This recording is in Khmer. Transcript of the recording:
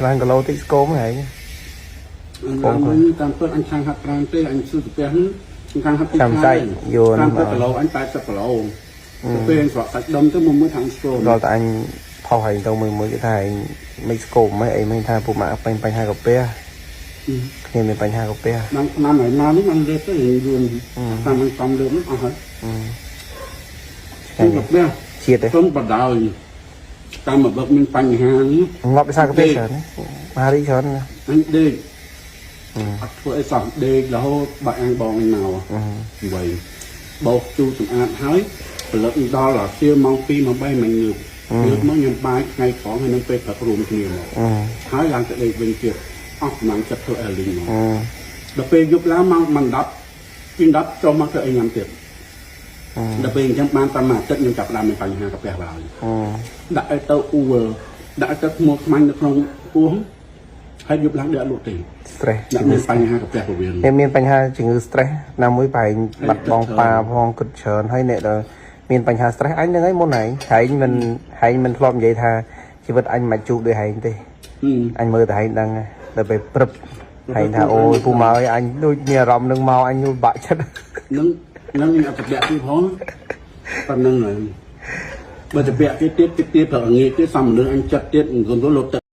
ឡើងគីឡូតិចស្គមហែង អញឡើងវិញតាមពិតអញខាងហាត់ប្រាណទេអញស៊ឺកាពះហ្នឹងអញខាងហាត់ពី ចាំចែកយួន តាមពិតគីឡូអញ80គីឡូទៅពេលអញស្រក់សាច់ដុំទៅមួយមួយខាងស្គម ដល់តែអញផុសហែងទៅមួយមួយគេថាហែងមិនស្គមហ៎អីមិនថាពួកម៉ាក់ពេញបញ្ហាកាពះគ្នាមានបញ្ហាកាពះ បានឆ្នាំហើយមកនេះมันលេបទៅយួនតាមมันកំលើនេះអស់ហើយ ឆ្ងាញ់ កាពះ ជាតិទេ ខ្ញុំបដ ாய் តាមមកបឹកមានបញ្ហានេះ ងាប់ពិសាកាពះច្រើនមហារីច្រើនណា អញដេកអត់ធ្វើអីសោះដេករហូតបាក់អាំងបងអញមកវៃបោកជូរសម្អាតហើយព្រលឹកដល់អាសៀលម៉ោង2ម៉ោង3មិនងើបងើបមកញ៉ាំបាយថ្ងៃត្រង់ហើយនឹងពេលព្រឹករួមគ្នាមកហើយឡើងទៅដេកវិញទៀតអស់កម្លាំងចិត្តធ្វើអេលីងមកដល់ពេលយប់ឡើងម៉ោង10ពី10ចូលមកធ្វើអីញ៉ាំទៀតដល់ពេលអញ្ចឹងបានតាមមួយអាទិត្យខ្ញុំចាប់ផ្ដើមមានបញ្ហាកាពះឡើយដាក់ឲ្យទៅអ៊ូលដាក់ឲ្យទៅខ្មោចខ្មាញ់នៅក្នុងពោះហើយយប់ឡើងដេកអត់លក់ទេ stress អ្នកមានបញ្ហាកាពះពវៀន អ្នកមានបញ្ហាជំងឺ stress ណាមួយប្រហែលបាត់បងប៉ាផងគិតច្រើនហើយអ្នកដែលមានបញ្ហា stress អញហ្នឹងឯងមុនហែងហែងមិនហែងមិនធ្លាប់និយាយថាជីវិតអញមិនជួបដូចហែងទេអញមើលតែហែងដឹងដល់ពេលព្រឹបហែងថាអូយពូមកអញដូចមានអារម្មណ៍នឹងមកអញបាក់ចិត្ត នឹងនឹងអត់ទៅពាក់ទៀតផងប៉ុណ្្នឹងហើយបើទៅពាក់ទៀតទៀតទៀតទៀតប្រងាយទៀតសំមនុស្សអញចិត្តទៀតអង្គុយលុបទៅ។